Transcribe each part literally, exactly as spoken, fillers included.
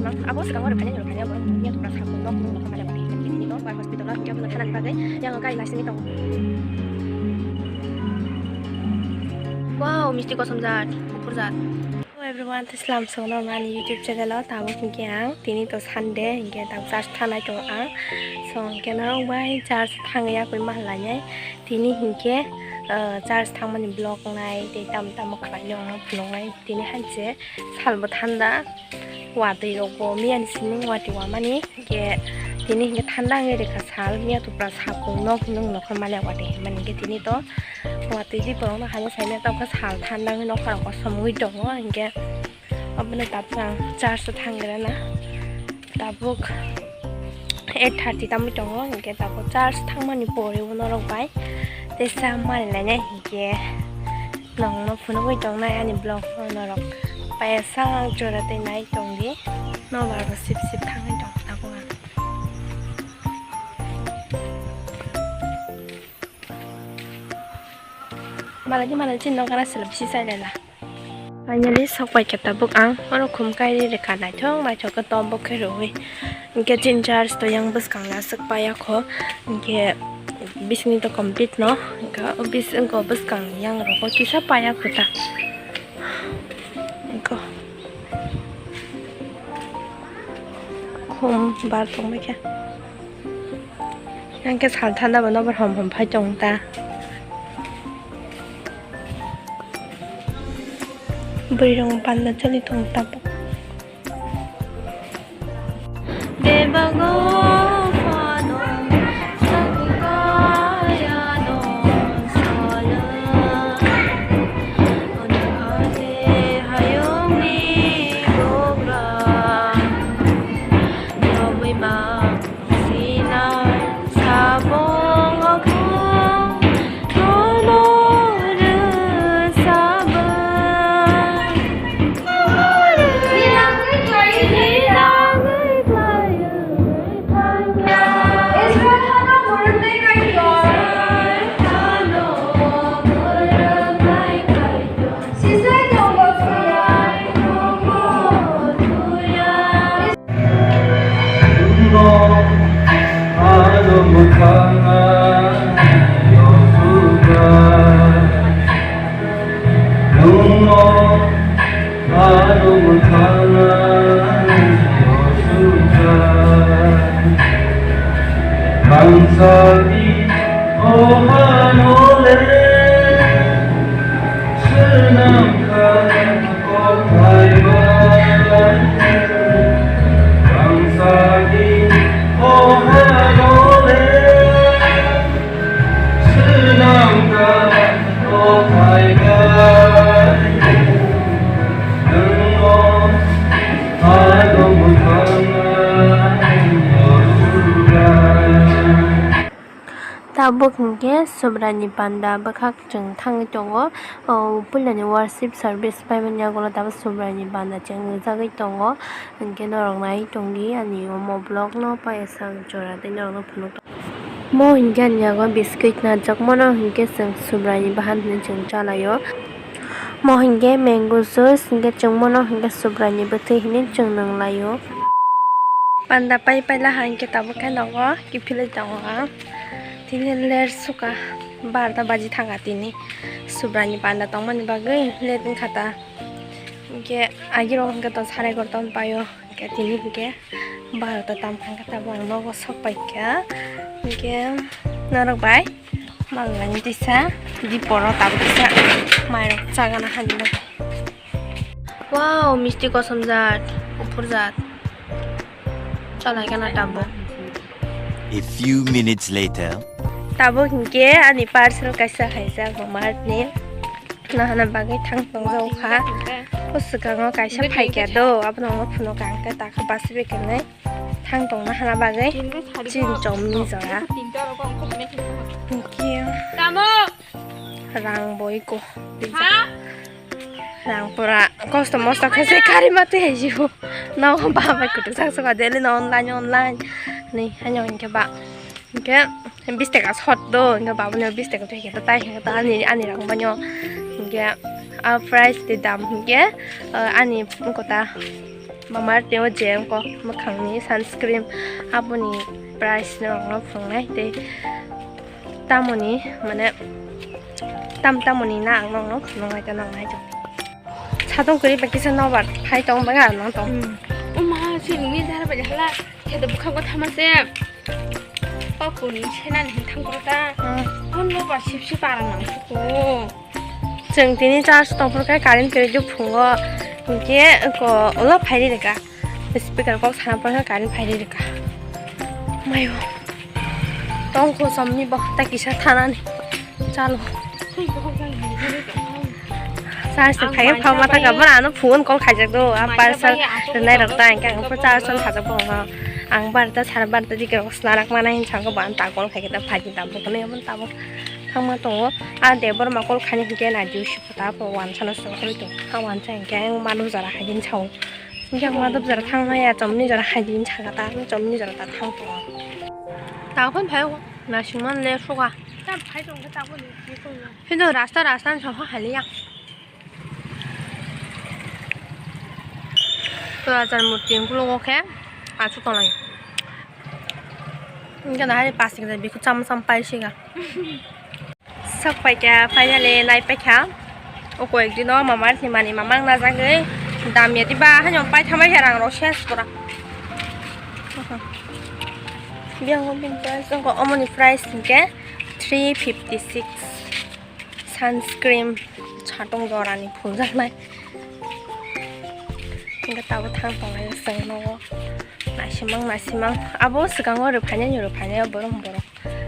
Abo swkango rwphani rwphani abo niya tupra sakung nok nung nokha male bati. Tini no bai hospital o hingke abono thanani bagwi yang kai laisini tongo. Wow, misti kosom jat, kupur jat. Hello everyone, tei salam songno mani YouTube channel o tabuk hingke ang tini to Sunday hingke tabuk church thanai tongo ang. So hingke norok bai church thangya koi mahalanya tini hingke, ah, church thangmani vlog nai tei tam tamo khlainai phunuknai tini hanse salbo thanda. Watwi rok bo miya ni simi watwi wamani, hingke tini hingke thanda wngwi rikha sal, miya tupra sakung nok hinwi nokha male watwi hinmani, hingke tini to watwi di borok no hano saimanya tamo khe sal thanda wngwi nokha rok kosom wngwi tongo, hingke obono tabuk ang church o thangwi rana tabuk eight thirty tamo tongo, hingke tabuk church thangmani pore bo norok bai tei cha mani lainai hingke. Nongno phunugwi tongnai ani vlog o norok. Payasang jora tei nai tongdi. Nobar bo sip sip thangwi tong tabuk ang. Malai di malai chini nokara sila bisi chai lela. Finally sok pai khe tabuk ang oro khum kairi rikha naithok naithok khe tom bo khe rwui. Hingke chini church to yang bwskang ni aswk paya kho, hingke bisingni to complete no, hingke o bis-, hingke o bwskang ni yang rogo kisa paya kho ta. Hingke khum bar tongbai khe. Hingke sal thanda bo nobar hom hom phai tong ta. Bwrwi rok panda choli tong ta. Bebago phano sakaya no sala. Onokhate hayungni bugra yobwi ma sinai sabong okhong. Nwng ano mwkhang ang yosukha. Nwng ano mwkhang ang yosukha. Thangsani o hano le swnam kha. Tabuk hingke Subraini panda bwkhak chwng thangwi tongo. O puilani worship service paimani yagulo tabuk Subraini panda chwng rijagwi tongo. Hingke norok nai tongdi ani omo vlog no payasang jora tei norok no phunuk tongo. Mo hingke ani yago biscuit najak mono hingke chwng Subraini bahan hinwi chwng chalaio. Mo hingke mango juice hingke chwng mono hingke Subraini bwtwi hinwi chwng nwng laio. Panda pai paila ha hingke tabuk khe nogo kiphilwi tongo ang. Tini ler suka barta baji thangkha tini. Subraini panda tongmani bagwi late wngkha ta. Hingke agirok hingke to sarai gorton paio. Hingke tini hingke barta tam thangkha tabuk ang nogo sok paikha. Hingke norok bai malani tisa di poro tabuk tisa mairok chagana hani. Wow, misti kosom jat, kuphur jat. Chalai gana tabuk. A few minutes later. Tabuk hingke ani parcel kaisa khaijak Walmart ni. Nahana bagwi thang tong jao kha. O swkango kaisa phaikya do, abono phunuk ang khe takha basi bai kwnwi. Thang tong nahana bagwi chin chom ni jora. Hingke. Rang bo iko. Rang pura kosto mosto khe se kari mati hai jibo. No ba bai kutu sak sak daily no online online. Ni hanyo hingke ba. Hingke bis taka sot do hingke babu no bis taka thoi khe tai hingke ta ani ani rang banyo. Hingke a price de dam hingke ani kota Mama Earth ni o je wngkha mwkhangni sunscreen, aboni price no ang no phunuknai tei tamoni mane tam tamoni na ang no phunuknai ta nangnai ta. Satong kwrwi ba kisa nobar phai tong ba ang nang tong. Hmm. O ma, si nini dara ba hala, khe da bwkha bo thama se. Papu ni sena ni thang koro ta. Hmm. Hon nobar sip sip arang nang suku. Chwng tini charge tongphuru khe current kwrwi phungo, hinkhe ko ulo phairi rwkha. Speaker kok sana phuru khe current phairi rwkha. Mayo. Tongkho somni bo ta kisa thanani. Chalo. Charge phai phai mata ka bana ano phone call khaijak do. A parcel nai rok ta hinkhe ang charge on khaijak bo. Ang barta sar barta dike rok snarak mana hin sango ban ta call khai ta phaji ta bo kone mon ta bo. Thangma tongo. A Debbarma call khaini hinkhe na juice ta po wansa no sokri to. A wansa hinkhe ang manu jara hai din sao. Hinkhe ang madop jara thangma ya chomni jara hai din saka ta, chomni jara ta thang tongo. Ta phon phai na singman le suka. Ta phai tong ta bo ni. Hindo rasta rasta ni sokha hai ya. To ajar murti ukulungo khe achu tongnai. Hinkhe na hai pasing jai bikhu cham cham paisiga. Sok paikha, finally nai paikha. O koyek dino mama thimani mama ang najagwi damya diba haino paithamai khe rang rok ses pura. Biyang bini price wngkha omoni price hinkhe three fifty six. Sunscreen chatong jorani phuljaknai. Hinkhe tabuk thang tongnai chwng nogo. Naisimang naisimang abo swkango rwphainai rwphainai borok borok.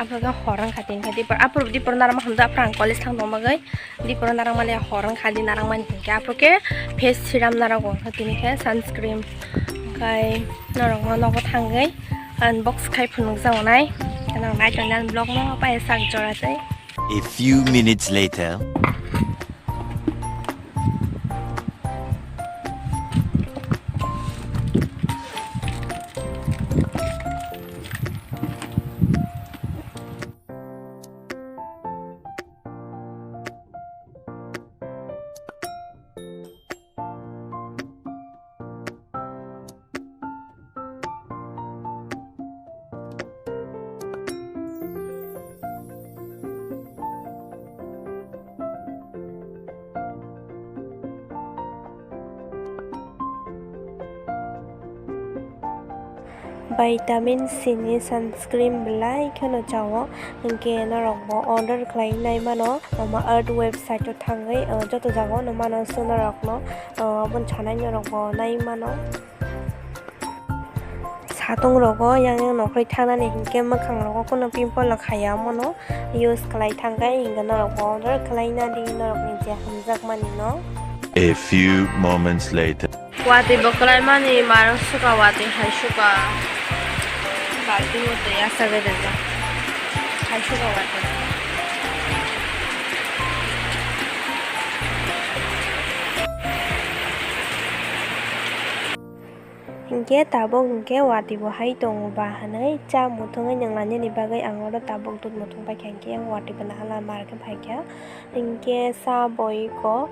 Aphuru khe hor wngkha tini khe dipor aphuru dipor narwkma hamjak aphuru ang college thang tong bagwi dipor narwkmani hor wngkha di narwkmani hinkhe aphuru khe face serum narwgo tini khe sunscreen. Onkhe norokno nogo thangwi unbox khai phunukjago nai. Norok nai tongnai vlog no pai sak jora tei. A few minutes later. Vitamin C ni sunscreen belai kheno chao, hinkhe norok bo order khlai nai mano, Mama Earth website o thangwi, o, joto jaga o no mano, so norok no, o, aboni sanai norok bo nai mano. Satung rogo yang yang nokhorwi thangnani hinkhe mwkhang rogo kuno pimple rok haiya omono use khlai thangkhe hinkhe norok bo order khlai nadi norokni je hamjakmani no. A few moments later. Watwi bo kwlai mani marwk suka watwi hai suka. Balting watwi asagwi rijak. Hai suka watwi. Hinkhe tabuk hinkhe watwi bo hai tongo ba hwnwi cha muthungwi nwnglani bagwi ang oro tabuk dut muthung paikha hinkhe watwi bo naharlama rwkhe phaikha hinkhe cha bo eko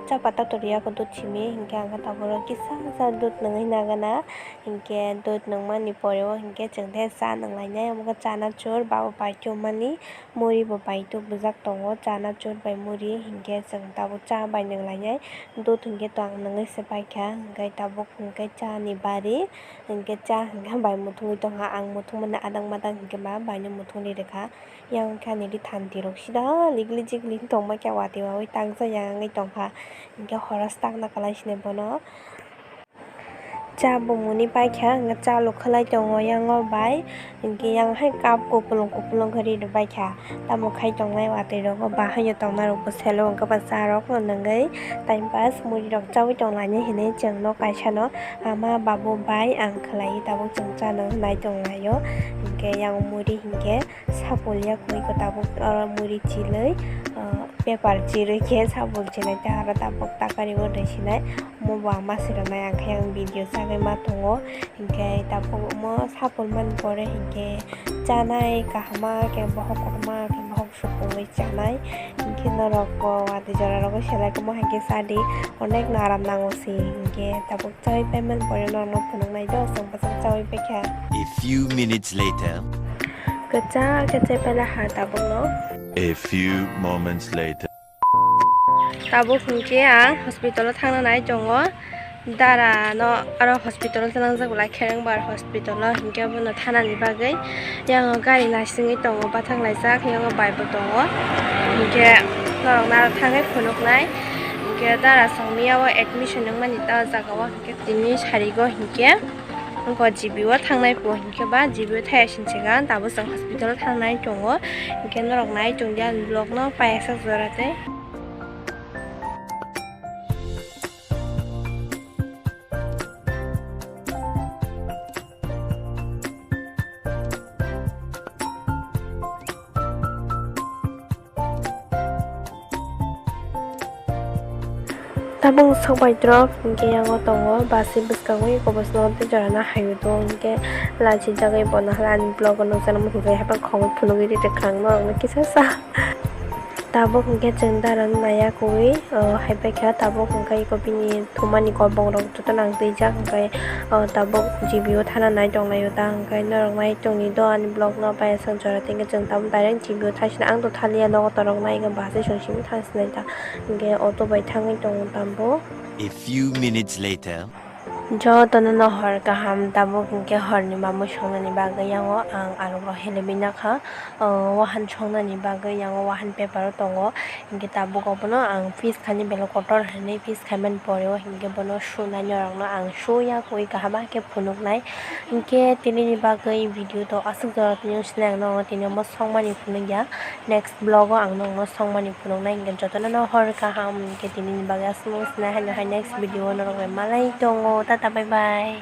cha pata toriya dut simi hinkhe ang khe tabuk oro kisa sa dut nungwi nagana hinkhe dut nungmani pore o hinkhe chwng tei cha nunglainai omo khe chanachur ba bo pai chumani. Muri bo bai tubujak tongo, chanachur bai muri hinkhe chwng tabuk cha bai nunglainai. Dut hinkhe to ang nungwi se paikha, hinkhe tabuk hinkhe chani bari, hinkhe cha hinkhe bai muthungwi tongkha. Ang muthungmani adang madang hinkhe ma baino muthungri rwkha. Yang khe ani ri thanti rok sida ligli jigli tongma khe watwi wawi tangsa yang wngwi tongkha. Hinkhe horo stakna kwlai sinai bono. Cha bo muni paikha, hwnkhe cha lukhalai tongo yang o bai, hinkhe yang hai cup kupulung kupulung khe ri rwbaikha. Tamo khai tongnai watwi rogo bahai o tongnai rokbo selo, hwnkhe ba cha rok no nungwi time pass muri rok chaui tonglainai hinwi chwng no kaisa no ama babu bai ang khlaiwi tabuk chwng cha no nai tonglaio. Hinkhe yang muri hinkhe sapul yakui ko tabuk oro muri chilwi, ah, paper chirwi khe sapul chinai tei aro tabuk takari o rwi sinai. Omo bo ang ma swrwngnai, ang khe ang video chagwi ma tongo. Hinkhe tabuk omo sapul mani pore hinkhe chanai kaham ma khe bohok kotorma khe bohok sukungwi chanai. Hinkhe Norok bo watwi jora rogo selai kwma hai khe cha di, onek no aram nango se hinkhe tabuk chaui paiman pore norok no phunuk nai do, chwng bwswk chaui paikha. A few minutes later. Kwchak khe chai paila ha tabuk no. A few moments later. Tabuk hinkhe ang hospital o thangna nai tongo. Dara no aro hospital o twnangjak belai Kherengbar hospital o, hinkhe bono thanani bagwi yang o gari naisingwi tongo, bathang laijak, yang o bike bo tongo, hinkhe norok no aro thangwi phunuknai. Hinkhe dara songmiya o admission wngmani ta o jaga o, hinkhe tini sarigo hinkhe wngkha G B o thangnai po, hinkhe ba G B o thaya sinchikha, tabuk chwng hospital o thangnai tongo, hinkhe norok nai tongdi ani vlog no paiyasak jora tei. Tabuk sok bai drop hinkhe yango tongo, bus ni bwskango eko bwskango tei jora no hai o tongo, hinkhe lachi jagwi bono hala ani vlog o nukjaknai muchungwi haphang khongwi phunugwi ri rwkha ang norok no kisa sa. Tabuk hinkhe chwng dara no naiya kwrwi, o, hai paikha. Tabuk hinkhe eko bini thumani kolbong rok jotono ang twijak, hinkhe, o, tabuk G B o thana nai tonglai o ta, hinkhe norok nai tongdi do ani vlog no paiyasak jora, tei hinkhe chwng tabuk direct G B o thaisina ang to thaliya, nogo torok nai hinkhe bus o chwng simi thang sinai ta, hinkhe auto bai thangwi tongo tabuk. A few minutes later. Jotono no hor kaham, tabuk hinkhe horni mamwi songnani bagwi yango ang arok rok helebwi nakha, o, wahan songnani bagwi yango wahan paper o tongo, hinkhe tabuk obono ang piece khaini belai kotor hinwi piece khaimani pore o hinkhe bono sunai norok no ang suya kwi kaham khe phunuknai, hinkhe tini ni bagwi video to aswk jora tini sinai ang norok no tini omo songmani phunukya. Next vlog o ang nokno songmani phunuknai hinkhe jotono no hor kaham hinkhe tini ni bagwi aswk no sinai haino hai next video o norok bai malai tongo, tata bye bye.